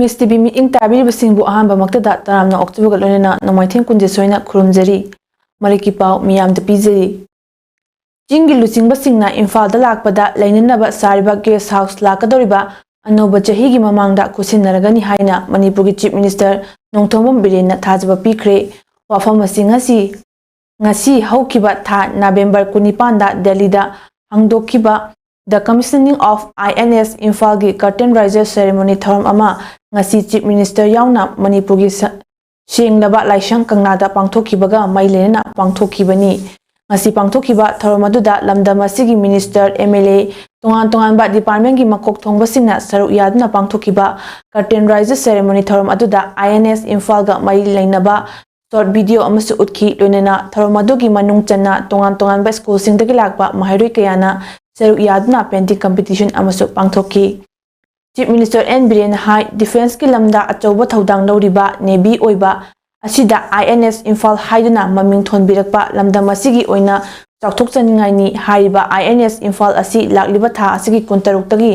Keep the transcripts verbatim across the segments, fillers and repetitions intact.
ꯃꯤꯁ TV ꯃꯤꯠꯌꯦꯡ ꯇꯥꯕꯤꯔꯤꯕꯁꯤꯡꯕꯨ ꯑꯍꯥꯟꯕꯃꯛꯇꯗ ꯇꯔꯥꯝꯅ ꯑꯣꯛꯆꯕꯒ ꯂꯣꯏꯅꯅ ꯅꯣꯡꯃꯥꯏꯊꯦꯝ ꯀꯨꯟꯖꯦꯁꯣꯏꯅ ꯈꯨꯔꯨꯝꯖꯔꯤ꯫ ꯃꯔꯛꯀꯤ ꯄꯥꯎ ꯃꯤꯌꯥꯝꯗ ꯄꯤꯖꯔꯤ꯫ ꯆꯤꯡꯒꯤ ꯂꯨꯆꯤꯡꯕꯁꯤꯡꯅ ꯏꯝꯐꯥꯜꯗ ꯂꯥꯛꯄꯗ ꯂꯩꯅꯅꯕ ꯁꯥꯔꯤꯕ ꯒꯦꯁ ꯍꯥꯎꯁ ꯂꯥꯛꯀꯗꯧꯔꯤꯕ ꯑꯅꯧꯕ ꯆꯍꯤꯒꯤ ꯃꯃꯥꯡꯗ ꯈꯨꯠꯁꯤꯟꯅꯔꯒꯅꯤ ꯍꯥꯏꯅ ꯃꯅꯤꯄꯨꯔꯒꯤ ꯆꯤꯐ ꯃꯤꯅꯤꯁꯇꯔ ꯅꯣꯡꯊꯣꯝꯕꯝ ꯕꯤꯔꯦꯟꯅ ꯊꯥꯖꯕ ꯄꯤꯈ꯭ꯔꯦ꯫ ꯋꯥꯐꯝ ꯑꯁꯤ ꯉꯁꯤ, ꯉꯁꯤ ꯍꯧꯈꯤꯕ ꯊꯥ ꯅꯕꯦꯝꯕꯔ ꯀꯨꯟꯅꯤꯄꯥꯟꯗ ꯗꯦꯜꯂꯤꯗ ꯍꯥꯡꯗꯣꯛꯈꯤꯕ The Commissioning of I N S ꯏꯝꯐꯥꯜꯒꯤ Curtain Raiser Ceremony ꯊꯧꯔꯝ ꯑꯃ ꯉꯁꯤ ꯆꯤꯐ ꯃꯤꯅꯤꯁꯇꯔ ꯌꯥꯎꯅ ꯃꯅꯤꯄꯨꯔꯒꯤ ꯁ-, ꯁꯦꯡꯂꯕ ꯂꯥꯏꯁꯪ ꯀꯪꯂꯥꯗ ꯄꯥꯡꯊꯣꯛꯈꯤꯕꯒ ꯃꯔꯤ ꯂꯩꯅꯅ ꯄꯥꯡꯊꯣꯛꯈꯤꯕꯅꯤ꯫ ꯉꯁꯤ ꯄꯥꯡꯊꯣꯛꯈꯤꯕ ꯊꯧꯔꯝ ꯑꯗꯨꯗ ꯂꯝꯗꯝ ꯑꯁꯤꯒꯤ ꯃꯤꯅꯤꯁꯇꯔ, ꯑꯦꯝ ꯑꯦꯜ ꯑꯦ, ꯇꯣꯉꯥꯟ ꯇꯣꯉꯥꯟꯕ ꯗꯤꯄꯥꯔꯠꯃꯦꯟꯒꯤ ꯃꯀꯣꯛ ꯊꯣꯡꯕꯁꯤꯡꯅ ꯁꯔꯨꯛ ꯌꯥꯗꯨꯅ ꯄꯥꯡꯊꯣꯛꯈꯤꯕ Curtain Raiser Ceremony ꯊꯧꯔꯝ ꯑꯗꯨꯗ I N S ꯏꯝꯐꯥꯜꯒ ꯃꯔꯤ ꯂꯩꯅꯕ ꯁꯣꯔꯠ ꯚꯤꯗꯤꯑꯣ ꯑꯃꯁꯨ ꯎꯠꯈꯤ꯫ ꯂꯣꯏꯅꯅ ꯊꯧꯔꯝ ꯑꯗꯨꯒꯤ ꯃꯅꯨꯡ ꯆꯟꯅ ꯇꯣꯉꯥꯟ ꯇꯣꯉꯥꯟꯕ ꯁ꯭ꯀꯨꯜꯁꯤꯡꯗꯒꯤ ꯂꯥꯛꯄ ꯃꯍꯩꯔꯣꯏ ꯀꯌꯥꯅ ꯁꯔꯨꯛ ꯌꯥꯗꯨꯅ painting competition ꯑꯃꯁꯨ ꯄꯥꯡꯊꯣꯛꯈꯤ꯫ ꯆꯤꯐ ꯃꯤꯅꯤꯁꯇꯔ ꯑꯦꯟ ꯕꯤꯔꯦꯟꯅ ꯍꯥꯏ, ꯗꯤꯐꯦꯟꯁꯀꯤ ꯂꯝꯗ ꯑꯆꯧꯕ ꯊꯧꯗꯥꯡ ꯂꯧꯔꯤꯕ ꯅꯦꯚꯤ ꯑꯣꯏꯕ ꯑꯁꯤꯗ I N S ꯏꯝꯐꯥꯜ ꯍꯥꯏꯗꯨꯅ ꯃꯃꯤꯡ ꯊꯣꯟꯕꯤꯔꯛꯄ ꯂꯝꯗꯝ ꯑꯁꯤꯒꯤ ꯑꯣꯏꯅ ꯆꯥꯎꯊꯣꯛꯆꯅꯤꯡꯉꯥꯏꯅꯤ꯫ ꯍꯥꯏꯔꯤꯕ I N S ꯏꯝꯐꯥꯜ ꯑꯁꯤ ꯂꯥꯛꯂꯤꯕ ꯊꯥ ꯑꯁꯤꯒꯤ ꯀꯨꯟꯇꯔꯨꯛꯇꯒꯤ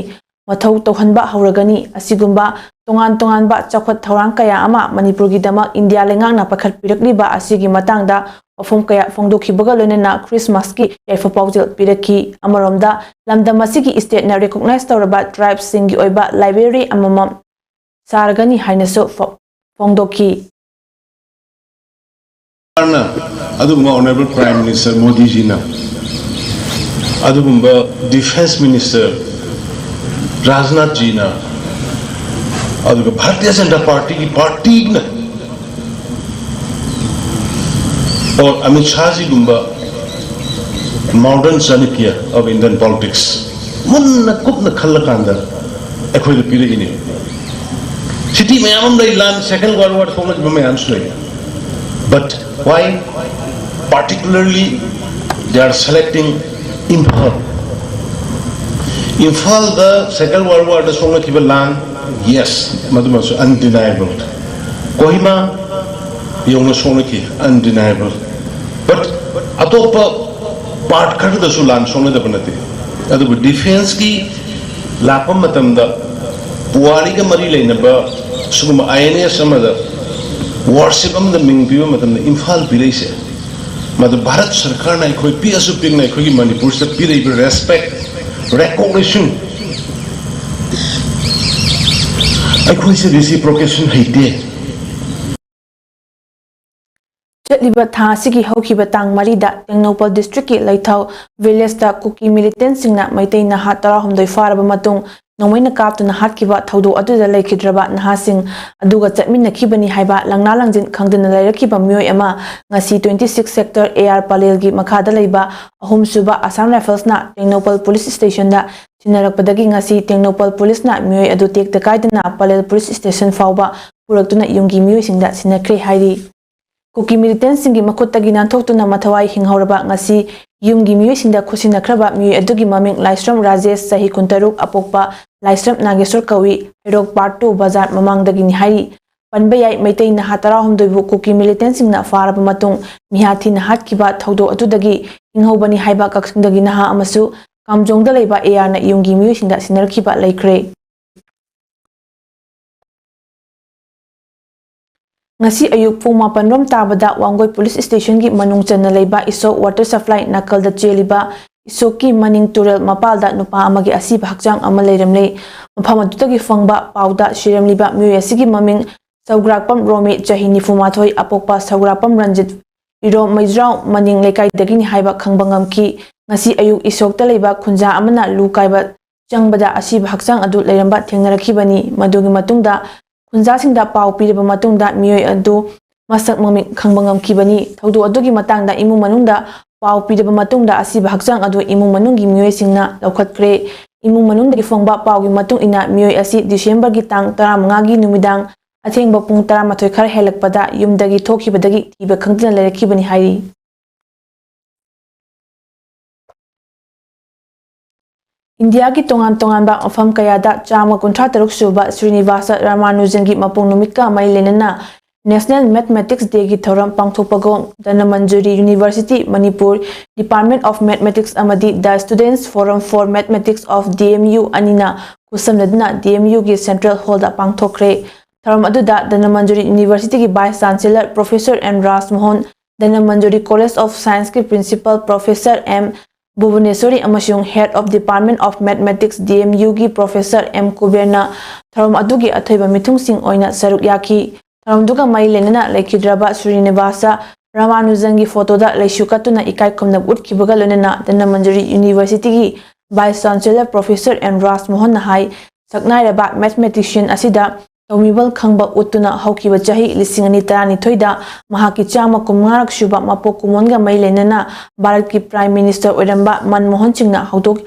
ꯃꯊꯧ ꯇꯧꯍꯟꯕ ꯍꯧꯔꯒꯅꯤ꯫ ꯑꯁꯤꯒꯨꯝꯕ ꯇꯣꯉꯥꯟ ꯇꯣꯉꯥꯟꯕ ꯆꯥꯎꯈꯠ ꯊꯧꯔꯥꯡ ꯀꯌꯥ ꯑꯃ ꯃꯅꯤꯄꯨꯔꯒꯤꯗꯃꯛ ꯏꯟꯗꯤꯌꯥ ꯂꯩꯉꯥꯛꯅ ꯄꯥꯏꯈꯠꯄꯤꯔꯛꯂꯤꯕ ꯑꯁꯤꯒꯤ ꯃꯇꯥꯡꯗ ꯋꯥꯐꯝ ꯀꯌꯥ ꯐꯣꯡꯗꯣꯛꯈꯤꯕꯒ ꯂꯣꯏꯅꯅ ꯈ꯭ꯔꯤꯁꯃꯥꯁꯀꯤ ꯌꯥꯏꯐ ꯄꯥꯎꯖꯦꯜ ꯄꯤꯔꯛꯈꯤ꯫ ꯑꯃꯔꯣꯝꯗ, ꯂꯝꯗꯝ ꯑꯁꯤꯒꯤ stateꯅ recognize ꯇꯧꯔꯕ tribeꯁꯤꯡꯒꯤ ꯑꯣꯏꯕ library ꯑꯃꯃꯝ ꯁꯥꯔꯒꯅꯤ ꯍꯥꯏꯅꯁꯨ ꯐꯣ-, ꯐꯣꯡꯗꯣꯛꯈꯤ꯫ ꯁꯔꯀꯥꯔꯅ, ꯑꯗꯨꯒꯨꯝꯕ Honourable Prime Minister ꯃꯣꯗꯤꯖꯤꯅ, ꯑꯗꯨꯒꯨꯝꯕ Defence Minister ꯔꯥꯖꯅꯥꯊꯖꯤꯅ, ꯑꯗꯨꯒ ꯚꯥꯔꯇꯤꯌ ꯖꯅꯇꯥ ꯄꯥꯔꯇꯤꯒꯤ ꯄꯥꯔꯇꯤꯅ, or Amit ꯁꯥꯍꯖꯤꯒꯨꯝꯕ modern Chanakya of Indian politics ꯃꯨꯟꯅ ꯀꯨꯞꯅ ꯈꯜꯂꯀꯥꯟꯗ ꯑꯩꯈꯣꯏꯗ ꯄꯤꯔꯛꯏꯅꯦ꯫ City ꯃꯌꯥꯝ ꯑꯃ ꯂꯩ, ꯂꯥꯟ, Second World War ꯊꯣꯛꯂꯛꯈꯤꯕ ꯃꯌꯥꯝꯁꯨ ꯂꯩ꯫ But why particularly they are selecting Imphal? ꯏꯝꯐꯥꯜꯗ Second World Warꯗ ꯁꯣꯛꯅꯈꯤꯕ ꯂꯥꯟ, yes, ꯃꯗꯨꯃꯁꯨ undeniable꯫ ꯀꯣꯍꯤꯃꯥ ꯌꯧꯅ ꯁꯣꯛꯅꯈꯤ, undeniable꯫ But ꯑꯇꯣꯞꯄ part ꯈꯔꯗꯁꯨ ꯂꯥꯟ ꯁꯣꯛꯅꯗꯕ ꯅꯠꯇꯦ꯫ ꯑꯗꯨꯕꯨ defenceꯀꯤ ꯂꯥꯛꯄ ꯃꯇꯝꯗ ꯄꯨꯋꯥꯔꯤꯒ ꯃꯔꯤ ꯂꯩꯅꯕ ꯁꯤꯒꯨꯝꯕ ꯑꯥꯏ ꯑꯦꯟ ꯑꯦꯁ ꯑꯃꯗ ꯋꯥꯔꯁꯤꯞ ꯑꯃꯗ ꯃꯤꯡ ꯄꯤꯕ ꯃꯇꯝꯗ ꯏꯝꯐꯥꯜ ꯄꯤꯔꯛꯏꯁꯦ, ꯃꯗꯨ ꯚꯥꯔꯠ ꯁꯔꯀꯥꯔꯅ ꯑꯩꯈꯣꯏ ꯄꯤꯛꯑꯁꯨ ꯄꯤꯛꯅ ꯑꯩꯈꯣꯏꯒꯤ ꯃꯅꯤꯄꯨꯔꯁꯤꯗ ꯄꯤꯔꯛꯏꯕ ꯔꯦꯁꯄꯦꯛ, ꯔꯦꯀꯣꯒꯅꯤꯁꯟ, ꯑꯩꯈꯣꯏꯁꯦ ꯔꯤꯁꯤꯄ꯭ꯔꯣꯀꯦꯁꯟ ꯍꯩꯇꯦ꯫ ꯆꯠꯂꯤꯕ ꯊꯥ ꯑꯁꯤꯒꯤ ꯍꯧꯈꯤꯕ ꯇꯥꯡ ꯃꯔꯤꯗ ꯇꯦꯡꯅꯧꯄꯜ ꯗꯤꯁꯇ꯭ꯔꯤꯛꯀꯤ ꯂꯩꯊꯥꯎ ꯚꯤꯂꯦꯖꯇ ꯀꯨꯀꯤ ꯃꯤꯂꯤꯇꯦꯟꯁꯤꯡꯅ ꯃꯩꯇꯩ ꯅꯍꯥ ꯇꯔꯥꯍꯨꯝꯗꯣꯏ ꯐꯥꯔꯕ ꯃꯇꯨꯡ ꯅꯣꯡꯃꯩꯅ ꯀꯥꯞꯇꯨꯅ ꯍꯥꯠꯈꯤꯕ ꯊꯧꯗꯣꯛ ꯑꯗꯨꯗ ꯂꯩꯈꯤꯗ꯭ꯔꯕ ꯅꯍꯥꯁꯤꯡ ꯑꯗꯨꯒ ꯆꯠꯃꯤꯟꯅꯈꯤꯕꯅꯤ ꯍꯥꯏꯕ ꯂꯪꯂꯥ ꯂꯪꯖꯤꯟ ꯈꯪꯗꯅ ꯂꯩꯔꯛꯈꯤꯕ ꯃꯤꯑꯣꯏ ꯑꯃ ꯉꯁꯤ twenty six sector A R ꯄꯂꯦꯜꯒꯤ ꯃꯈꯥꯗ ꯂꯩꯕ ꯑꯍꯨꯝꯁꯨꯕ Assam Riflesꯅ ꯇꯦꯡꯅꯧꯄꯜ ꯄꯨꯂꯤꯁ ꯁ꯭ꯇꯦꯁꯟꯗ ꯁꯤꯟꯅꯔꯛꯄꯗꯒꯤ ꯉꯁꯤ ꯇꯦꯡꯅꯧꯄꯜ ꯄꯨꯂꯤꯁꯅ ꯃꯤꯑꯣꯏ ꯑꯗꯨ ꯇꯦꯛꯇ ꯀꯥꯏꯗꯅ ꯄꯂꯦꯜ ꯄꯨꯂꯤꯁ ꯁ꯭ꯇꯦꯁꯟ ꯐꯥꯎꯕ ꯄꯨꯔꯛꯇꯨꯅ ꯌꯨꯝꯒꯤ ꯃꯤꯑꯣꯏꯁꯤꯡꯗ ꯁꯤꯟꯅꯈ꯭ꯔꯦ ꯍꯥꯏꯔꯤ꯫ ꯀꯨꯀꯤ ꯃꯤꯂꯤꯇꯦꯟꯁꯤꯡꯒꯤ ꯃꯈꯨꯠꯇꯒꯤ ꯅꯥꯟꯊꯣꯛꯇꯨꯅ ꯃꯊꯋꯥꯏ ꯍꯤꯡꯍꯧꯔꯕ ꯉꯁꯤ ꯌꯨꯝꯒꯤ ꯃꯤꯑꯣꯏꯁꯤꯡꯗ ꯈꯨꯠꯁꯤꯟꯅꯈ꯭ꯔꯕ ꯃꯤꯑꯣꯏ ꯑꯗꯨꯒꯤ ꯃꯃꯤꯡ ꯂꯥꯏꯁ꯭ꯔꯝ ꯔꯥꯖꯦꯁ, ꯆꯍꯤ ꯀꯨꯟꯇꯔꯨꯛ, ꯑꯄꯣꯛꯄ ꯂꯥꯏꯁ꯭ꯔꯝ ꯅꯥꯒꯦꯁꯣꯔ ꯀꯧꯏ, ꯍꯩꯔꯣꯛ Part two ꯕꯖꯥꯔ ꯃꯃꯥꯡꯗꯒꯤꯅꯤ ꯍꯥꯏꯔꯤ꯫ ꯄꯟꯕ ꯌꯥꯏ, ꯃꯩꯇꯩ ꯅꯍꯥ ꯇꯔꯥꯍꯨꯝꯗꯣꯏꯕꯨ ꯀꯨꯀꯤ ꯃꯤꯂꯤꯇꯦꯟꯁꯤꯡꯅ ꯐꯥꯔꯕ ꯃꯇꯨꯡ ꯃꯤꯍꯥꯠ ꯊꯤꯅ ꯍꯥꯠꯈꯤꯕ ꯊꯧꯗꯣꯛ ꯑꯗꯨꯗꯒꯤ ꯍꯤꯡꯍꯧꯕꯅꯤ ꯍꯥꯏꯕ ꯀꯛꯆꯤꯡꯗꯒꯤ ꯅꯍꯥ ꯑꯃꯁꯨ ꯀꯥꯝꯖꯣꯡꯗ ꯂꯩꯕ A Rꯅ ꯌꯨꯝꯒꯤ ꯃꯤꯑꯣꯏꯁꯤꯡꯗ ꯁꯤꯟꯅꯔꯛꯈꯤꯕ ꯂꯩꯈ꯭ꯔꯦ꯫ ꯉꯁꯤ ꯑꯌꯨꯛ ꯄꯨꯡ ꯃꯥꯄꯟ ꯔꯣꯝ ꯇꯥꯕꯗ ꯋꯥꯡꯒꯣꯏ ꯄꯨꯂꯤꯁ ꯁ꯭ꯇꯦꯁꯟꯒꯤ ꯃꯅꯨꯡ ꯆꯟꯅ ꯂꯩꯕ ꯏꯁꯣꯛ ꯋꯥꯇꯔ ꯁꯄ꯭ꯂꯥꯏ ꯅꯥꯀꯜꯗ ꯆꯦꯜꯂꯤꯕ ꯏꯁꯣꯛꯀꯤ ꯃꯅꯤꯡ ꯇꯨꯔꯦꯜ ꯃꯄꯥꯜꯗ ꯅꯨꯄꯥ ꯑꯃꯒꯤ ꯑꯁꯤꯕ ꯍꯛꯆꯥꯡ ꯑꯃ ꯂꯩꯔꯝꯂꯦ꯫ ꯃꯐꯝ ꯑꯗꯨꯗꯒꯤ ꯐꯪꯕ ꯄꯥꯎꯗ ꯁꯤꯔꯝꯂꯤꯕ ꯃꯤꯑꯣꯏ ꯑꯁꯤꯒꯤ ꯃꯃꯤꯡ ꯁꯧꯒ꯭ꯔꯥꯛꯄꯝ ꯔꯣꯃꯤ, ꯆꯍꯤ ꯅꯤꯐꯨ ꯃꯥꯊꯣꯏ, ꯑꯄꯣꯛꯄ ꯁꯧꯒ꯭ꯔꯥꯛꯄꯝ ꯔꯟꯖꯤꯠ, ꯏꯔꯣꯝ ꯃꯩꯖ꯭ꯔꯥꯎ ꯃꯅꯤꯡ ꯂꯩꯀꯥꯏꯗꯒꯤꯅꯤ ꯍꯥꯏꯕ ꯈꯪꯕ ꯉꯝꯈꯤ꯫ ꯉꯁꯤ ꯑꯌꯨꯛ ꯏꯁꯣꯛꯇ ꯂꯩꯕ ꯈꯨꯟꯖꯥ ꯑꯃꯅ ꯂꯨ ꯀꯥꯏꯕ ꯆꯪꯕꯗ ꯑꯁꯤꯕ ꯍꯛꯆꯥꯡ ꯑꯗꯨ ꯂꯩꯔꯝꯕ ꯊꯦꯡꯅꯔꯛꯈꯤꯕꯅꯤ꯫ ꯃꯗꯨꯒꯤ ꯃꯇꯨꯡꯗ ꯈꯨꯟꯖꯥꯁꯤꯡꯗ ꯄꯥꯎ ꯄꯤꯔꯕ ꯃꯇꯨꯡꯗ ꯃꯤꯑꯣꯏ ꯑꯗꯨ ꯃꯁꯛ ꯃꯃꯤꯡ ꯈꯪꯕ ꯉꯝꯈꯤꯕꯅꯤ꯫ ꯊꯧꯗꯣꯛ ꯑꯗꯨꯒꯤ ꯃꯇꯥꯡꯗ ꯏꯃꯨꯡ ꯃꯅꯨꯡꯗ ꯄꯥꯎ ꯄꯤꯔꯕ ꯃꯇꯨꯡꯗ ꯑꯁꯤꯕ ꯍꯛꯆꯥꯡ ꯑꯗꯨ ꯏꯃꯨꯡ ꯃꯅꯨꯡꯒꯤ ꯃꯤꯑꯣꯏꯁꯤꯡꯅ ꯂꯧꯈꯠꯈ꯭ꯔꯦ꯫ ꯏꯃꯨꯡ ꯃꯅꯨꯡꯗꯒꯤ ꯐꯪꯕ ꯄꯥꯎꯒꯤ ꯃꯇꯨꯡ ꯏꯟꯅ ꯃꯤꯑꯣꯏ ꯑꯁꯤ ꯗꯤꯁꯦꯝꯕꯔꯒꯤ ꯇꯥꯡ ꯇꯔꯥꯃꯉꯥꯒꯤ ꯅꯨꯃꯤꯗꯥꯡ ꯑꯊꯦꯡꯕ ꯄꯨꯡ ꯇꯔꯥꯃꯥꯊꯣꯏ ꯈꯔ ꯍꯦꯜꯂꯛꯄꯗ ꯌꯨꯝꯗꯒꯤ ꯊꯣꯛꯈꯤꯕꯗꯒꯤ ꯊꯤꯕ ꯈꯪꯗꯅ ꯂꯩꯔꯛꯈꯤꯕꯅꯤ ꯍꯥꯏꯔꯤ꯫ ꯏꯟꯗꯤꯌꯥꯒꯤ ꯇꯣꯉꯥꯟ ꯇꯣꯉꯥꯟꯕ ꯃꯐꯝ ꯀꯌꯥꯗ ꯆꯥꯝꯃ ꯀꯨꯟꯊ꯭ꯔꯥ ꯇꯔꯨꯛ ꯁꯨꯕ ꯁ꯭ꯔꯤꯅꯤꯕꯥꯁ ꯔꯥꯃꯥꯅꯨꯖꯟꯒꯤ ꯃꯄꯣꯛ ꯅꯨꯃꯤꯠꯀ ꯃꯔꯤ ꯂꯩꯅꯅ National Mathematics Dayꯒꯤ ꯊꯧꯔꯝ ꯄꯥꯡꯊꯣꯛꯄꯒꯨꯝ Dhanamanjuri University, Manipur Department of Mathematics ꯑꯃꯗꯤ The Students Forum for Mathematics of D M U ꯑꯅꯤꯅ ꯈꯨꯠꯁꯝꯅꯗꯨꯅ D M U ꯒꯤ Central Hall ꯗ ꯄꯥꯡꯊꯣꯛꯈ꯭ꯔꯦ꯫ ꯊꯧꯔꯝ ꯑꯗꯨꯗ ꯙꯅꯃꯟꯖꯨꯔꯤ University ꯒꯤ Vice Chancellor Professor M ꯔꯥꯖꯃꯣꯍꯟ, Dhanamanjuri College of Science ꯀꯤ Principal Professor M ꯚꯨꯕꯅꯦꯁꯣꯔꯤ ꯑꯃꯁꯨꯡ Head of Department of Mathematics D M U ꯒꯤ Professor M ꯀꯨꯕꯦꯔꯅ ꯊꯧꯔꯝ ꯑꯗꯨꯒꯤ ꯑꯊꯣꯏꯕ ꯃꯤꯊꯨꯡꯁꯤꯡ ꯑꯣꯏꯅ ꯁꯔꯨꯛ ꯌꯥꯈꯤ꯫ ꯊꯧꯔꯝꯗꯨꯒ ꯃꯔꯤ ꯂꯩꯅꯅ ꯂꯩꯈꯤꯗ꯭ꯔꯕ ꯁ꯭ꯔꯤꯅꯤꯕꯥꯁ ꯔꯥꯃꯥꯅꯨꯖꯟꯒꯤ ꯐꯣꯇꯣꯗ ꯂꯩꯁꯨ ꯀꯠꯇꯨꯅ ꯏꯀꯥꯏ ꯈꯨꯝꯅꯕ ꯎꯠꯈꯤꯕꯒ ꯂꯣꯏꯅꯅ ꯙꯅꯃꯟꯖꯨꯔꯤ University ꯒꯤ Vice Chancellor Professor M ꯔꯥꯖꯃꯣꯍꯟꯅ ꯍꯥꯏ, ꯁꯛꯅꯥꯏꯔꯕ mathematician ꯑꯁꯤꯗ ꯇꯧꯃꯤꯕꯜ ꯈꯪꯕ ꯎꯠꯇꯨꯅ ꯍꯧꯈꯤꯕ ꯆꯍꯤ ꯂꯤꯁꯤꯡ ꯑꯅꯤ ꯇꯔꯥꯅꯤꯊꯣꯏꯗ ꯃꯍꯥꯛꯀꯤ ꯆꯥꯝꯃ ꯀꯨꯟꯃꯉꯥꯔꯛ ꯁꯨꯕ ꯃꯄꯣꯛ ꯀꯨꯝꯑꯣꯟꯒ ꯃꯔꯤ ꯂꯩꯅꯅ ꯚꯥꯔꯠꯀꯤ Prime Minister ꯑꯣꯏꯔꯝꯕ ꯃꯟꯃꯣꯍꯟ ꯁꯤꯡꯅ ꯍꯧꯗꯣꯛ-,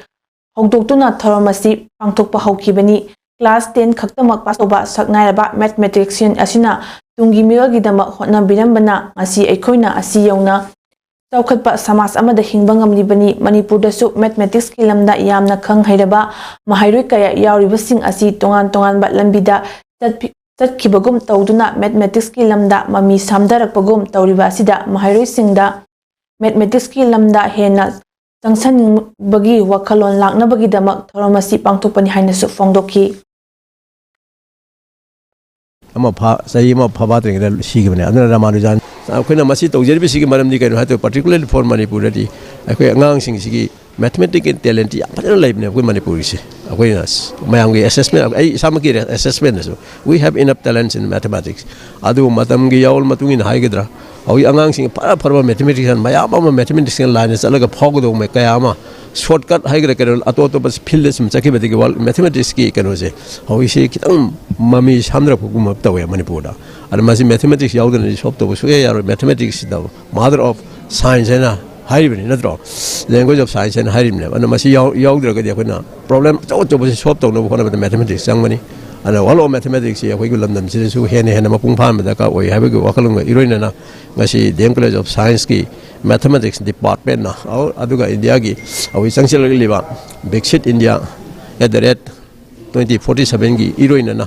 ꯍꯧꯗꯣꯛꯇꯨꯅ ꯊꯧꯔꯝ ꯑꯁꯤ ꯄꯥꯡꯊꯣꯛꯄ ꯍꯧꯈꯤꯕꯅꯤ꯫ Class ten ꯈꯛꯇꯃꯛ pass ꯇꯧꯕ ꯁꯛꯅꯥꯏꯔꯕ mathematician ꯑꯁꯤꯅ ꯇꯨꯡꯒꯤ ꯃꯤꯔꯣꯜꯒꯤꯗꯃꯛ ꯍꯣꯠꯅꯕꯤꯔꯝꯕꯅ ꯉꯁꯤ ꯑꯩꯈꯣꯏꯅ ꯑꯁꯤ ꯌꯧꯅ ꯆꯥꯎꯈꯠꯄ ꯁꯃꯥꯖ ꯑꯃꯗ ꯍꯤꯡꯕ ꯉꯝꯂꯤꯕꯅꯤ꯫ ꯃꯅꯤꯄꯨꯔꯗꯁꯨ mathematics ꯀꯤ ꯂꯝꯗ ꯌꯥꯝꯅ ꯈꯪ ꯍꯩꯔꯕ ꯃꯍꯩꯔꯣꯏ ꯀꯌꯥ ꯌꯥꯎꯔꯤꯕꯁꯤꯡ ꯑꯁꯤ ꯇꯣꯉꯥꯟ ꯇꯣꯉꯥꯟꯕ ꯂꯝꯕꯤꯗ ꯆꯠꯄꯤ-, ꯆꯠꯈꯤꯕꯒꯨꯝ ꯇꯧꯗꯨꯅ mathematics ꯀꯤ ꯂꯝꯗ ꯃꯃꯤ ꯁꯥꯝꯊꯔꯛꯄꯒꯨꯝ ꯇꯧꯔꯤꯕ ꯑꯁꯤꯗ ꯃꯍꯩꯔꯣꯏꯁꯤꯡꯗ mathematics ꯀꯤ ꯂꯝꯗ ꯍꯦꯟꯅ ꯆꯪꯁꯤꯟꯅꯤꯡꯕꯒꯤ ꯋꯥꯈꯜꯂꯣꯟ ꯂꯥꯛꯅꯕꯒꯤꯗꯃꯛ ꯊꯧꯔꯝ ꯑꯁꯤ ꯄꯥꯡꯊꯣꯛꯄꯅꯤ ꯍꯥꯏꯅꯁꯨ ꯐꯣꯡꯗꯣꯛꯈꯤ꯫ ꯑꯃ ꯐꯥ ꯆꯍꯤ ꯑꯃ ꯐꯥꯕꯥꯇ꯭ꯔꯤꯉꯩꯗ ꯁꯤꯈꯤꯕꯅꯦ꯫ ꯑꯗꯨꯅ ꯔꯥꯃꯥꯅꯨꯖꯥꯟ ꯑꯩꯈꯣꯏꯅ ꯃꯁꯤ ꯇꯧꯖꯔꯤꯕꯁꯤꯒꯤ ꯃꯔꯝꯗꯤ ꯀꯩꯅꯣ ꯍꯥꯏ ꯇꯥꯔꯗꯤ, particularly for ꯃꯅꯤꯄꯨꯔꯗꯗꯤ ꯑꯩꯈꯣꯏ ꯑꯉꯥꯡꯁꯤꯡꯁꯤꯒꯤ mathematical talent ꯌꯥꯝ ꯐꯖꯅ ꯂꯩꯕꯅꯦ ꯑꯩꯈꯣꯏ ꯃꯅꯤꯄꯨꯔꯒꯤꯁꯦ꯫ ꯑꯩꯈꯣꯏꯅ ꯃꯌꯥꯝꯒꯤ assessment, ꯑꯩ ꯏꯁꯥꯃꯛꯀꯤ assessment ꯗꯁꯨ, we have enough talents in mathematics꯫ ꯑꯗꯨꯕꯨ ꯃꯇꯝꯒꯤ ꯌꯥꯎꯜ ꯃꯇꯨꯡ ꯏꯟꯅ ꯍꯥꯏꯒꯗ꯭ꯔꯥ, ꯍꯧꯖꯤꯛ ꯑꯉꯥꯡꯁꯤꯡ ꯐꯔ ꯐꯔꯕ mathematician ꯃꯌꯥꯝ ꯑꯃ mathematics ꯀꯤ line ꯗ ꯆꯠꯂꯒ ꯐꯥꯎꯒꯗꯧꯕ ꯀꯌꯥ ꯑꯃ shortcut ꯍꯥꯏꯒꯗ꯭ꯔꯥ, ꯀꯩꯅꯣ, ꯑꯇꯣꯞ ꯑꯇꯣꯞꯄ field ꯁꯨꯝ ꯆꯠꯈꯤꯕꯗꯒꯤ ꯋꯥꯔꯜ mathematics ꯀꯤ ꯀꯩꯅꯣꯁꯦ ꯍꯧꯖꯤꯛꯁꯤ ꯈꯤꯇꯪ ꯃꯃꯤ ꯁꯥꯝꯅꯔꯛꯄꯒꯨꯝꯕ ꯇꯧꯋꯦ ꯃꯅꯤꯄꯨꯔꯗ꯫ ꯑꯗ ꯃꯁꯤ mathematics ꯌꯥꯎꯗꯅꯗꯤ solve ꯇꯧꯕ ꯁꯨꯡꯌꯥ ꯌꯥꯔꯣꯏ꯫ Mathematics ꯁꯤꯗ mother of science ꯍꯥꯏꯅ ꯍꯥꯏꯔꯤꯕꯅꯤ, ꯅꯠꯇ꯭ꯔꯣ? Language of science ꯍꯥꯏꯅ ꯍꯥꯏꯔꯤꯕꯅꯦꯕ꯫ ꯑꯗꯨꯅ ꯃꯁꯤ ꯌꯥꯎ-, ꯌꯥꯎꯗ꯭ꯔꯒꯗꯤ ꯑꯩꯈꯣꯏꯅ problem ꯑꯆꯧ ꯑꯆꯧꯕꯁꯤ solve ꯇꯧꯅꯕ ꯍꯣꯠꯅꯕꯗ mathematics ꯆꯪꯕꯅꯤ꯫ ꯑꯗꯨꯅ world of mathematics ꯁꯤ ꯑꯩꯈꯣꯏꯒꯤ ꯂꯝꯗꯝꯁꯤꯗꯁꯨ ꯍꯦꯟꯅ ꯍꯦꯟꯅ ꯃꯄꯨꯡ ꯐꯥꯍꯟꯕ ꯗꯔꯀꯥꯔ ꯑꯣꯏ ꯍꯥꯏꯕꯒꯤ ꯋꯥꯈꯜꯂꯣꯟꯒ ꯏꯔꯣꯏꯅꯅ ꯉꯁꯤ D M College of Science ꯀꯤ mathematics department ꯅ, ꯑꯗꯨꯒ ꯏꯟꯗꯤꯌꯥꯒꯤ ꯑꯩꯈꯣꯏ ꯆꯪꯁꯤꯜꯂꯛꯂꯤꯕ Viksit India at the rate twenty forty seven ꯒꯤ ꯏꯔꯣꯏꯅꯅ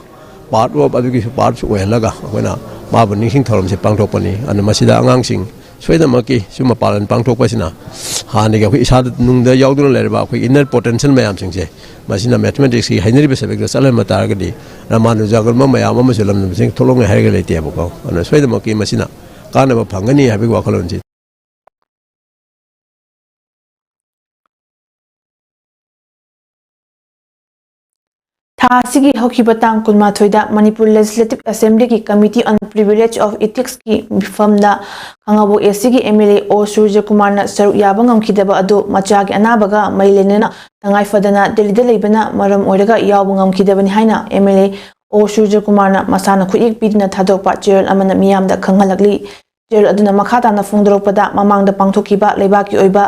part of ꯑꯗꯨꯒꯤꯁꯨ part ꯁꯨ ꯑꯣꯏꯍꯜꯂꯒ ꯑꯩꯈꯣꯏꯅ ꯃꯥꯕꯨ ꯅꯤꯡꯁꯤꯡ ꯊꯧꯔꯝꯁꯦ ꯄꯥꯡꯊꯣꯛꯄꯅꯤ꯫ ꯑꯗꯨꯅ ꯃꯁꯤꯗ ꯑꯉꯥꯡꯁꯤꯡ ꯁꯣꯏꯗꯅꯃꯛꯀꯤ ꯁꯤ ꯃꯄꯥꯟ ꯂꯝ ꯄꯥꯡꯊꯣꯛꯄꯁꯤꯅ ꯍꯥꯟꯅꯒꯤ ꯑꯩꯈꯣꯏ ꯏꯁꯥꯗ ꯅꯨꯡꯗ ꯌꯥꯎꯗꯨꯅ ꯂꯩꯔꯕ ꯑꯩꯈꯣꯏ inner potential ꯃꯌꯥꯝꯁꯤꯡꯁꯦ, ꯃꯁꯤꯅ mathematicsꯀꯤ ꯍꯩꯅꯔꯤꯕ subjectꯇ ꯆꯠꯍꯟꯕ ꯇꯥꯔꯒꯗꯤ, ꯔꯃꯥꯅꯨꯖꯥꯒꯨꯝꯕ ꯃꯌꯥꯝ ꯑꯃꯁꯨ ꯂꯝꯗꯝꯁꯤꯡ ꯊꯣꯛꯂꯛꯅꯤ ꯍꯥꯏꯔꯒ ꯂꯩꯇꯦꯕꯀꯣ꯫ ꯑꯗꯨꯅ ꯁꯣꯏꯗꯅꯃꯛꯀꯤ ꯃꯁꯤꯅ ꯀꯥꯟꯅꯕ ꯐꯪꯒꯅꯤ ꯍꯥꯏꯕꯒꯤ ꯋꯥꯈꯜꯂꯣꯟꯁꯤ꯫ ꯊꯥ ꯑꯁꯤꯒꯤ ꯍꯧꯈꯤꯕ ꯇꯥꯡ ꯀꯨꯟꯃꯥꯊꯣꯏꯗ Manipur Legislative Assemblyꯒꯤ Committee on Privilege of Ethicsꯀꯤ ꯃꯤꯐꯝꯗ Khangabok ACꯒꯤ MLA ꯑꯣ ꯁꯨꯔꯖꯀꯨꯃꯥꯔꯅ ꯁꯔꯨꯛ ꯌꯥꯕ ꯉꯝꯈꯤꯗꯕ ꯑꯗꯨ ꯃꯆꯥꯒꯤ ꯑꯅꯥꯕꯒ ꯃꯔꯤ ꯂꯩꯅꯅ ꯇꯉꯥꯏ ꯐꯗꯅ ꯗꯦꯜꯂꯤꯗ ꯂꯩꯕꯅ ꯃꯔꯝ ꯑꯣꯏꯔꯒ ꯌꯥꯎꯕ ꯉꯝꯈꯤꯗꯕꯅꯤ ꯍꯥꯏꯅ MLA ꯑꯣ ꯁꯨꯔꯖꯀꯨꯃꯥꯔꯅ ꯃꯁꯥꯅ ꯈꯨꯠꯌꯦꯛ ꯄꯤꯗꯨꯅ ꯊꯥꯗꯣꯛꯄ ꯆꯦꯔꯣꯜ ꯑꯃꯅ ꯃꯤꯌꯥꯝꯗ ꯈꯪꯍꯜꯂꯛꯂꯤ꯫ ꯆꯦꯔꯣꯜ ꯑꯗꯨꯅ ꯃꯈꯥ ꯇꯥꯅ ꯐꯣꯡꯗꯣꯔꯛꯄꯗ, ꯃꯃꯥꯡꯗ ꯄꯥꯡꯊꯣꯛꯈꯤꯕ ꯂꯩꯕꯥꯛꯀꯤ ꯑꯣꯏꯕ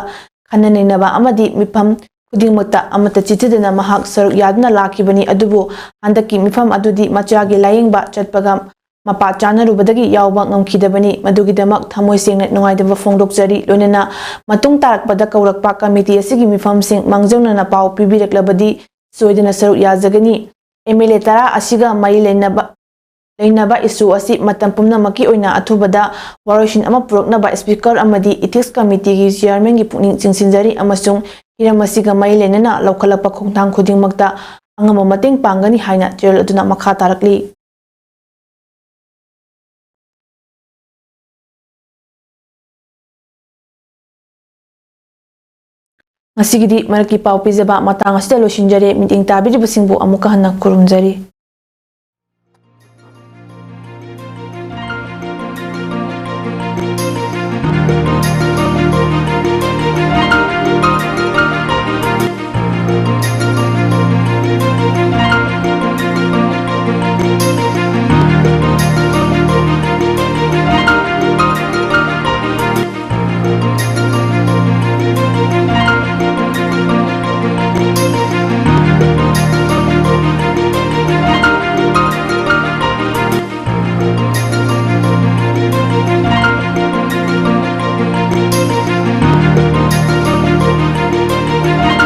ꯈꯟꯅ ꯅꯩꯅꯕ ꯑꯃꯗꯤ ꯃꯤꯐꯝ ꯈꯨꯗꯤꯡꯃꯛꯇ ꯑꯃꯠꯇ ꯆꯤꯠꯊꯗꯅ ꯃꯍꯥꯛ ꯁꯔꯨꯛ ꯌꯥꯗꯨꯅ ꯂꯥꯛꯈꯤꯕꯅꯤ꯫ ꯑꯗꯨꯕꯨ ꯍꯟꯗꯛꯀꯤ ꯃꯤꯐꯝ ꯑꯗꯨꯗꯤ ꯃꯆꯥꯒꯤ ꯂꯥꯌꯦꯡꯕ ꯆꯠꯄꯒ ꯃꯄꯥ ꯆꯥꯅꯔꯨꯕꯗꯒꯤ ꯌꯥꯎꯕ ꯉꯝꯈꯤꯗꯕꯅꯤ꯫ ꯃꯗꯨꯒꯤꯗꯃꯛ ꯊꯃꯣꯏ ꯁꯦꯡꯅ ꯅꯨꯡꯉꯥꯏꯇꯕ ꯐꯣꯡꯗꯣꯛꯆꯔꯤ꯫ ꯂꯣꯏꯅꯅ ꯃꯇꯨꯡ ꯇꯥꯔꯛꯄꯗ ꯀꯧꯔꯛꯄ committee ꯑꯁꯤꯒꯤ ꯃꯤꯐꯝꯁꯤꯡ ꯃꯥꯡꯖꯧꯅꯅ ꯄꯥꯎ ꯄꯤꯕꯤꯔꯛꯂꯕꯗꯤ ꯁꯣꯏꯗꯅ ꯁꯔꯨꯛ ꯌꯥꯖꯒꯅꯤ꯫ MLA ꯇꯔꯥ ꯑꯁꯤꯒ ꯃꯔꯤ ꯂꯩꯅꯕ, ꯂꯩꯅꯕ issue ꯑꯁꯤ ꯃꯇꯝ ꯄꯨꯝꯅꯃꯛꯀꯤ ꯑꯣꯏꯅ ꯑꯊꯨꯕꯗ ꯋꯥꯔꯣꯏꯁꯤꯟ ꯑꯃ ꯄꯨꯔꯛꯅꯕ Speaker ꯑꯃꯗꯤ Ethics Committeeꯒꯤ Chairmanꯒꯤ ꯄꯨꯛꯅꯤꯡ ꯆꯤꯡꯁꯤꯟꯖꯔꯤ ꯑꯃꯁꯨꯡ ꯍꯤꯔꯝ ꯑꯁꯤꯒ ꯃꯔꯤ ꯂꯩꯅꯅ ꯂꯧꯈꯠꯂꯛꯄ ꯈꯣꯡꯊꯥꯡ ꯈꯨꯗꯤꯡꯃꯛꯇ ꯑꯉꯝꯕ ꯃꯇꯦꯡ ꯄꯥꯡꯒꯅꯤ ꯍꯥꯏꯅ ꯆꯦꯔꯣꯜ ꯑꯗꯨꯅ ꯃꯈꯥ ꯇꯥꯔꯛꯂꯤ꯫ ꯉꯁꯤꯒꯤꯗꯤ ꯃꯔꯛꯀꯤ ꯄꯥꯎ ꯄꯤꯖꯕ ꯃꯇꯥꯡ ꯑꯁꯤꯗ ꯂꯣꯏꯁꯤꯟꯖꯔꯦ꯫ ꯃꯤꯠꯌꯦꯡ ꯇꯥꯕꯤꯔꯤꯕꯁꯤꯡꯕꯨ ꯑꯃꯨꯛꯀ ꯍꯟꯅ ꯈꯨꯔꯨꯝꯖꯔꯤ꯫